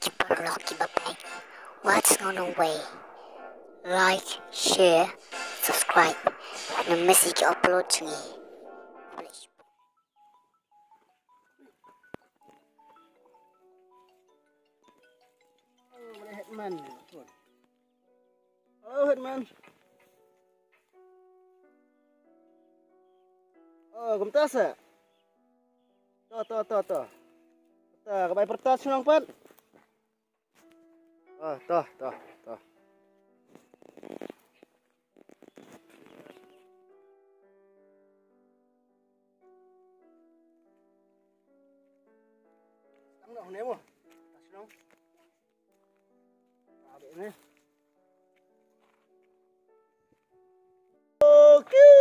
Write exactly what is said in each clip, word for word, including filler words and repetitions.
Ki paralok kiba peit, wat sngewbha wei. Like, share, subscribe. Ym missing ki upload jong ngi. Headman. Hello, Headman. Oh, kumta sa. To, to, to, to. To, ka bai pyrta shnong pat. To, to, to, to. Tang noh ne mo. Shnong. Ba be ne. Oh, kiu.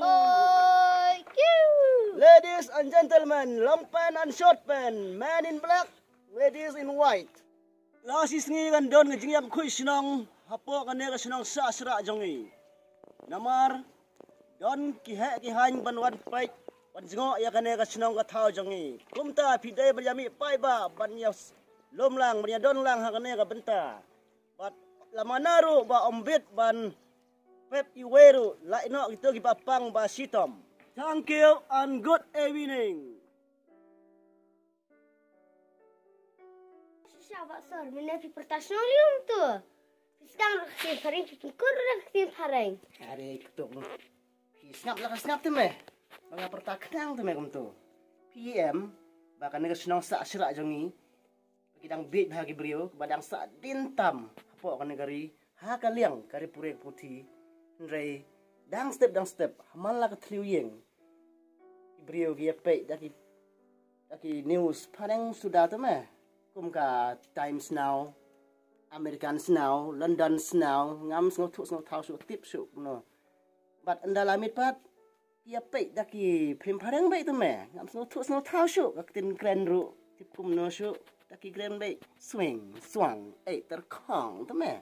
Oh, kiu. Ladies and gentlemen, long pant and short pant, man in black, ladies in white. La shi sngi kan don ka jingïap khuid shnong hapoh kane ka shnong Sahsrah jong ngi. Namar don ki heh ki haiñ ban wan peit, ban jngoh ïa kane ka shnong ka thaw jong ngi. Kumta phi dei ban ïa mih paidbah ban ïa lum lang, ban ïa don lang ha kane ka bynta. Bad la mana ruh ba ym bit ban pep iwei ruh, la ïa noh kito kiba pang ba shitom. Thank you and good evening. Shisha ba sor, mynne phi pyrta shnong riung to. Phi sdang ruh ka ktien phareng, phi pynkur ruh ka ktien phareng. Are kutuk. Phi sngap la ka sngap te me. Ba nga pyrta khnang te me kumto. Phi em ba kane ka shnong Sahsrah jong ngi. Ki dang bieit bha ki briew, ba dang sah dien tam hapoh kane ka ri, ha ka liang ka ri pure ka puthi. Hynrei dang step, dang step, ha man la ka thliew ïing, ki briew ki ïa peit da ki, da ki news phareng suda te me. Kum ka Times Now, American Now, London Now, ngam sngewthuh sngewthaw shuh, tip shuh kumno. Bad ynda la miet pat, ki ïa peit da ki phlim phareng beit te me. Ngam sngewthuh sngewthaw shuh, ka ktien kren ruh tip kumno shuh. Da ki kren beit swing, swang, eh, tyrkhong te me.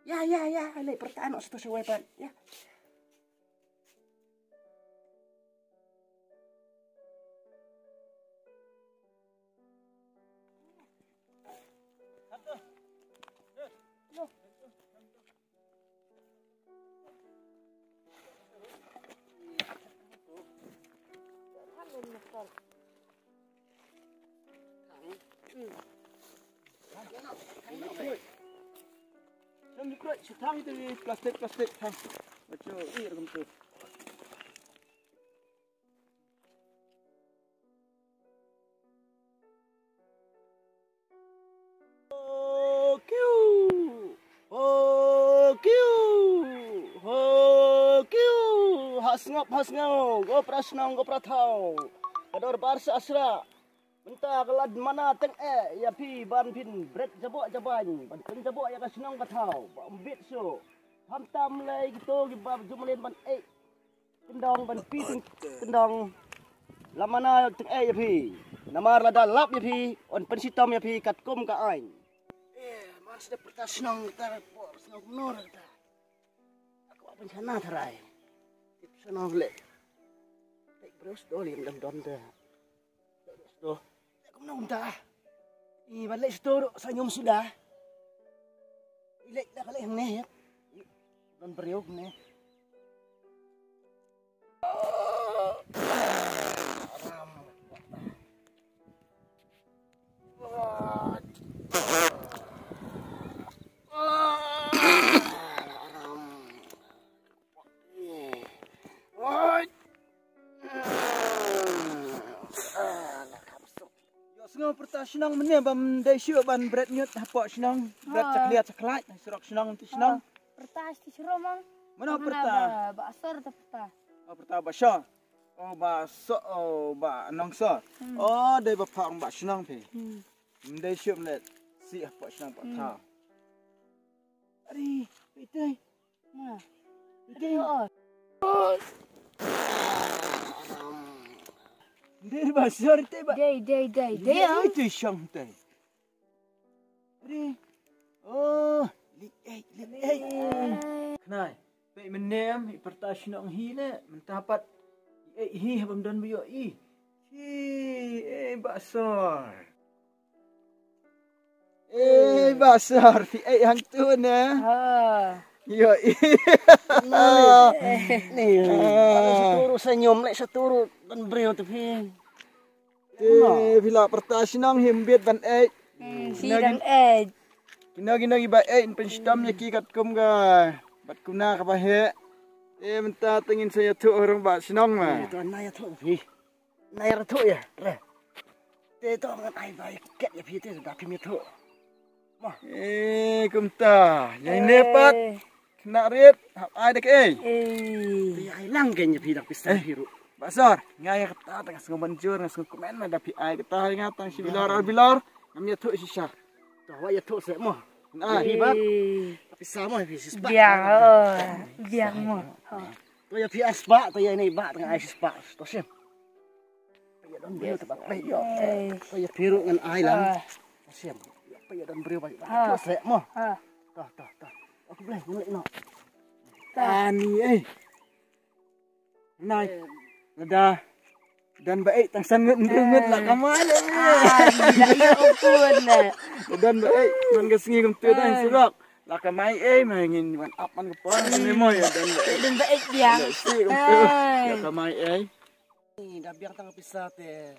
Ïa, ïa, ïa, leit pyrta noh sha to sha wei pat. Ïa. Thang, thang, thang, thang, plastik, plastik, thang. Bacho, ïa, kum tu. Ho kiu! Ho kiu! Ho kiu! Ha sngap, ha sngew, ko para shnong, ko para thaw. Ka dorbar Sahsrah. Mynta ka la mana teng eh ïa phi ban phin bret jaboh jabain, ban pynjaboh ïa ka shnong ka thaw. Ba ym bit shuh. Khamtam lei kito kiba ju mlien ban eh kyndong ban phi teng kyndong. La mana teng eh ïa phi. Namar lada lap ïa phi, yn pynshitom ïa phi katkum ka aiñ. Eh, mar sdep pyrta shnong kita, por shnong kumno kita. Aku apa sana tharai. Tip shnong leh. Tek bros dol ïa dam don te. Sto. Kumno kumta. I ba leh sto ro sa nyum suda. I leh la ka leh hangne. Don briew hangne. Ïohsngew pyrta shnong mynne bym dei shuh ban bret ñiut hapoh shnong, bret chakhliat chakhliat ha surok shnong ti shnong. Pyrta ti shnong mang. Mano pyrta? Ba sor ta pyrta. Oh, pyrta ba sor. Oh, ba sor, oh, ba nong sor. Oh, dei ba phang ba shnong phi. Ym dei shuh mynne si hapoh shnong pa thaw. Ari, phi tei. Dei ba sor te ba. Dei, dei, dei, dei. Dei te shong te. Re. Oh, lik ei, lik ei. Khnai, pei menem i pyrta shnong hi ne, mynta pat ei hi habam don bio i. Hi, eh, ba sor. Eh, Bah Sor, phi ïeit hangtu ne? Ha. Ïohi. Ni. Sha turu senyum leh, sha turu don briew te phi. Te phi la pyrta shnong hi, ym bit ban ïeit. Hmm, shi dang ïeit. Kino kino kiba ïeit yn pynshitom ïa ki katkum ka, bad kumne kaba heh. Te mynta te ngin sa ïathuh ha rangbah shnong ma. Eh, to na ïathuh phi. Na ïathuh ïa re. Te to ngan ai bai ket ïa phi te da phim ïathuh. Mo. Eh, kumta. Ïa ine pat. Khynnah rit, hap ai da kaei? Eh. Te ai lang kein ïa phi da pisa phi ruh. Bah Sor, nga ïa kata tang nga sngew ban jur, nga sngew kmen ma da phi ai kata ïa nga tang shi bilor ar bilor. Ngam ïathuh shisha. To wat ïathuh seh mo. Ai. Phi bak. Eh. Pisa mo phi shispah. Biang, oh. Biang mo. Oh. To ïa phi ar spah, to ïa ine i bah tang ai shispah. To shim. Peit ïa don briew te ba peit ïa. Eh. Peit ïa phi ruh ngan ai lang. Ah. Shem. Peit ïa don briew ba. Ah. Seh mo. Ah. Tah, tah, tah. Aku boleh ngan leh noh. Tah. Ani eh. Nai. Lada don ba eh tang san ngut briew ngut la kamai. Ah, ïa ïa ampun. Don ba eh man ka sngi kumtu tang surok. La kamai eh mai ngin wan ap man ka por ne mo ïa don ba eh. Don ba eh biang. Si kumtu. La kamai eh. Ni da biang tang pisa te.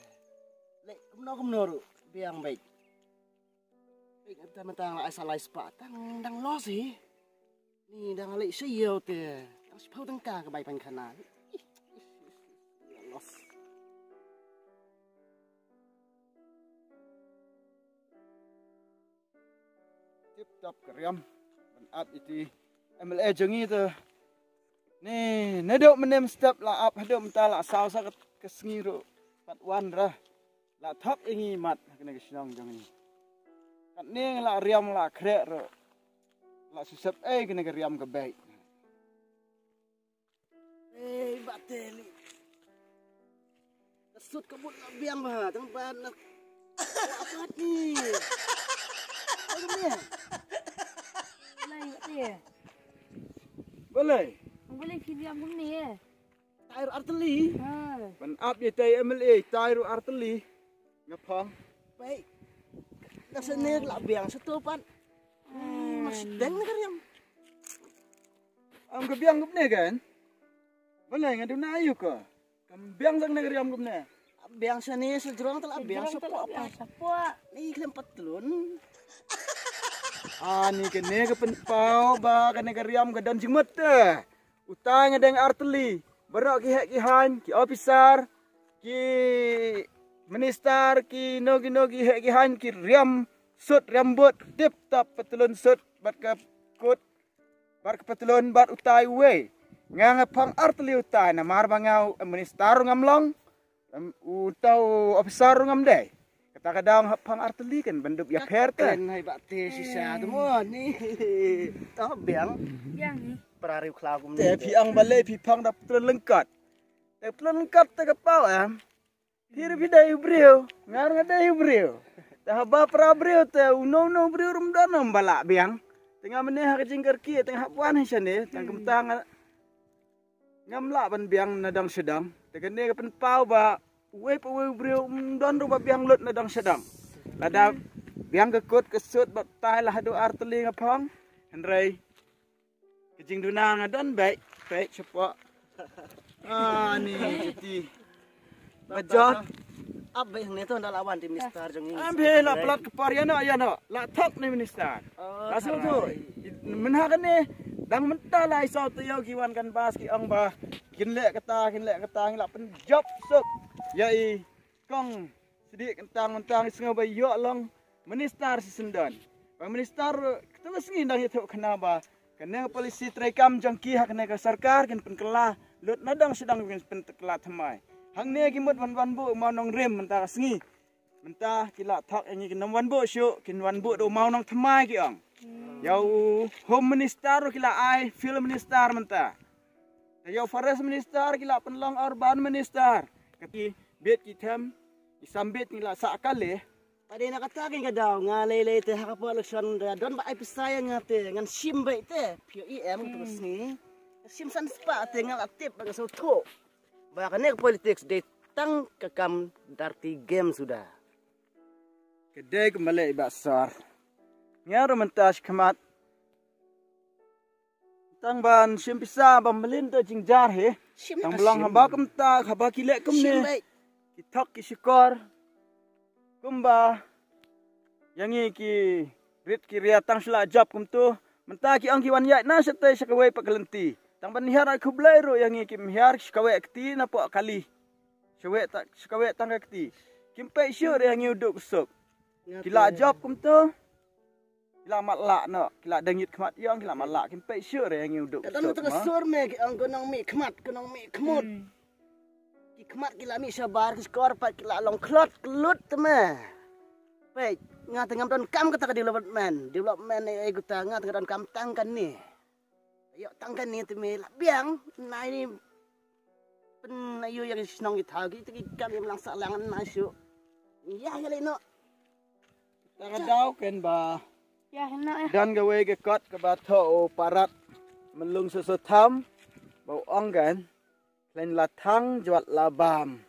Leh kumno kumno ruh biang beit. Beit tang tang ai sa lai spah tang dang los hi. Ni dang leh sha ïew te. Tang shiphew tyngka ka bai pan khana. Los. Tip top ka riam ban ap iti M L A jong ngi te. Ni, naduh mynne mynstep la ap haduh mynta la saw sa ka, ka sngi ruh pat wan ra. La thok ïa ngi mat ha kane ka shnong jong ngi. Katne la riam la khreh ruh. La shisep ei kane ka riam ka beit. Ei, ba te li. Ka sut ka mut la biang ba, tang ba na. Wat ni. Wat ni. Lai, wat ni. Balei? Balei phi biang kumne? Tair artylli. Ha. Ban ap ïa tai M L A, tair artylli. Nga phong. Pai. Ka sene la biang satu pan. Hmm, masih deng na ka riam. Am ka biang kumne kan? Balei nga duna ayu ka? Kam biang sang na ka riam kumne. Biang sene sejrong tela biang sepuak pat. Ni klem patlun. Ani kane ka pynpaw ba kane ka riam ka don jingmut te. Utai nga deng artylli. Baroh ki heh ki haiñ, ki officer, ki minister, ki no ki no ki heh ki haiñ, ki riam sut riam but, tip top patlun sut bad ka kut bad ka patlun bad utai uwei. Nga nga phong artylli utai namar ba nga u minister ruh ngam long. Em, utai u officer ruh ngam dei. Kata ka daw nga phong artylli kan ban dup ïapher te. Kan hai ba te shisha tu mo ni. To biang. Biang ni. Para riu khla kum te ni. Phi ong balei phi phong da patlun lyngkot. Te patlun lyngkot te ka paw em. Phi ruh phi dei u briew, nga ruh nga dei u briew. Te haba para briew te uno uno u briew ruh ym don ym ba lah biang. Te nga mynne ha ka jingkyrkieh te nga hap wan hi shane, tang kumta nga ngam lah ban biang na dang sha dang. Te kane ka pynpaw ba uwei pa uwei u briew ym don ruh ba biang lut na dang sha dang. Lada biang ka kut ka sut ba tai la haduh artylli nga phong. Hynrei ka jingduna nga don beit, beit shapoh. Ah, ni ti. Bajot. Ap beit hangne to nda la wan ti minister jong ngi. Am phi la plat ka por ïa no, ïa no. La thok ni minister. Oh, la shu tu. Mynha kane dang mynta la i saw taïew ki wan kan bas ki ong ba kin leh kata, kin leh kata, ngi la pynjop suk. Ïa i Kong sdie kyntang myntang i sngew ba ïoh long minister shisien don. Ba minister kata ba sngi dang ïathuh khana ba kane ka polisi treikam jong ki ha kane ka sorkar kin pynkylla lut na dang sha dang kin pynkylla thymmai. Hangne ki mut wan wan buh u maw nongrim mynta ka sngi. Mynta ki la thok ïa ngi kin ym wan buh shuh, kin wan buh da u maw nongthymmai ki ong. Ïa u home minister ruh ki la ai field minister mynta. Te ïa u forest minister ki la pynlong urban minister. Kati bit ki them, i sambit ngi la sah kale. Pade na kata kin ka daw nga lei lei te ha ka por election da don ba ai pisa ïa nga te ngan shim beit te. Phi ïohi em kata ka sngi. Shim san spah te nga la tip ba nga sngewthuh ba kane ka politics dei tang ka kam dirty game suda. Ka dei kumba leh i Bah Sor. Ngi ruh mynta shi khmat. Tang ban shim pisa ba mlien te jingjar hi. Shim Tang beit. Ba long haba kumta, haba ki leh kumne. Shim beit. Ki thok ki shukor. Kumba ïa ngi ki rit ki ria tang shu la jop kumto. Mynta ki ong ki wan ïaid na shatei sha kawei pat ka lynti. Tang ban hiar ai khublei ruh ïa ngi kim hiar sha kawei kti na poh kali. Sha kawei ta-, sha kawei tang ka kti. Kim peit shuh ruh ïa ngi u duk u suk. Ki la jop kumto. Ki la matlah noh, ki la dang ïit khmat ïong, ki la matlah, kim peit shuh ruh ïa ngi u duk u suk. Ka dang tang ma. Sur me ki ong ka nongmih khmat, ka nongmih khmut. Hmm. Ki khmat ki la mih shabar, ki shkor pat ki la long khlot klut te me. Peit, nga te ngam donkam kata ka development, development ei ei kata, nga te nga donkam tang kane. Ïoh tang kane te me la biang, nai ni pyn ayu ïa ki shnong ki thaw, ki te ki kam ïa mlang sahlang na shu. Ïa ïa lei noh. Tang ka daw ken ba. Ïa hynno ïa. Don kawei ka kot kaba thoh u Parat Mynlung Soso Tham ba u ong kan. Khlaiñ la thang jwat la bam.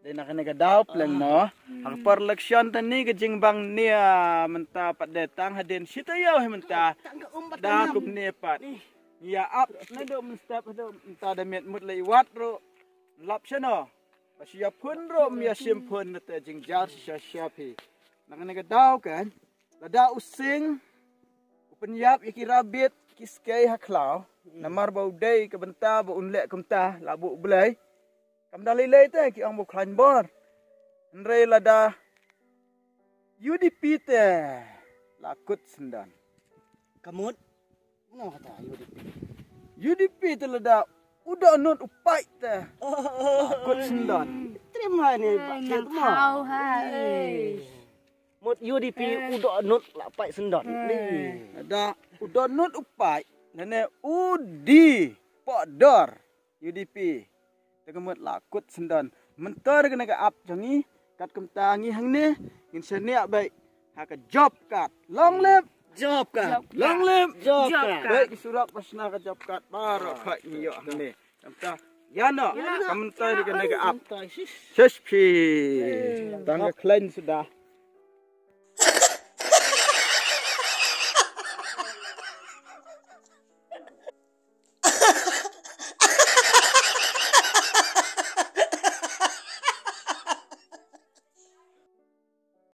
Dei na kane ka daw pleng mo. Ha ka por election te ni ka jingbang nia mynta pat dei tang hadien shi taïew hi mynta. Da kumne pat. Ïa ap naduh mynstep haduh mynta da miet mut lei wat ruh. Lap shano. Ba shu ïa phun ruh ym ïa shim phun na te jingjar shisha shisha phi. Na kane ka daw kan. Lada u sing u pynïap ïa ki rabbit ki skei ha khlaw. Namar ba u dei ka bynta ba un leh kumta la buh U Blei. Kam da lei lei te ki ong ba u khlaiñ bor. Hynrei lada U D P te la kut syndon. Ka mut? Nga kata U D P. U D P te lada u dohnud u paid te. Oh, oh, oh. Kut syndon. Trim hai ni, eh, ba nang kau hai. Mut U D P, eh, u dohnud la paid syndon. Eh. Ni. Lada u dohnud u paid, lane u di pok dor U D P. Te ka mut la kut syndon. Mynta kane ka ap jong ngi, kat kumta ngi hangne, ngin shaniah beit ha ka job card. Long live job card. Job card. Long live job card. Beit ki surok ba shna ka job card baroh khoit ngi ïoh hangne. Kumta ïa no, ïa no. Ka mynta kane ka ap. Shish phi. Eh. Tang ka khlaiñ suda.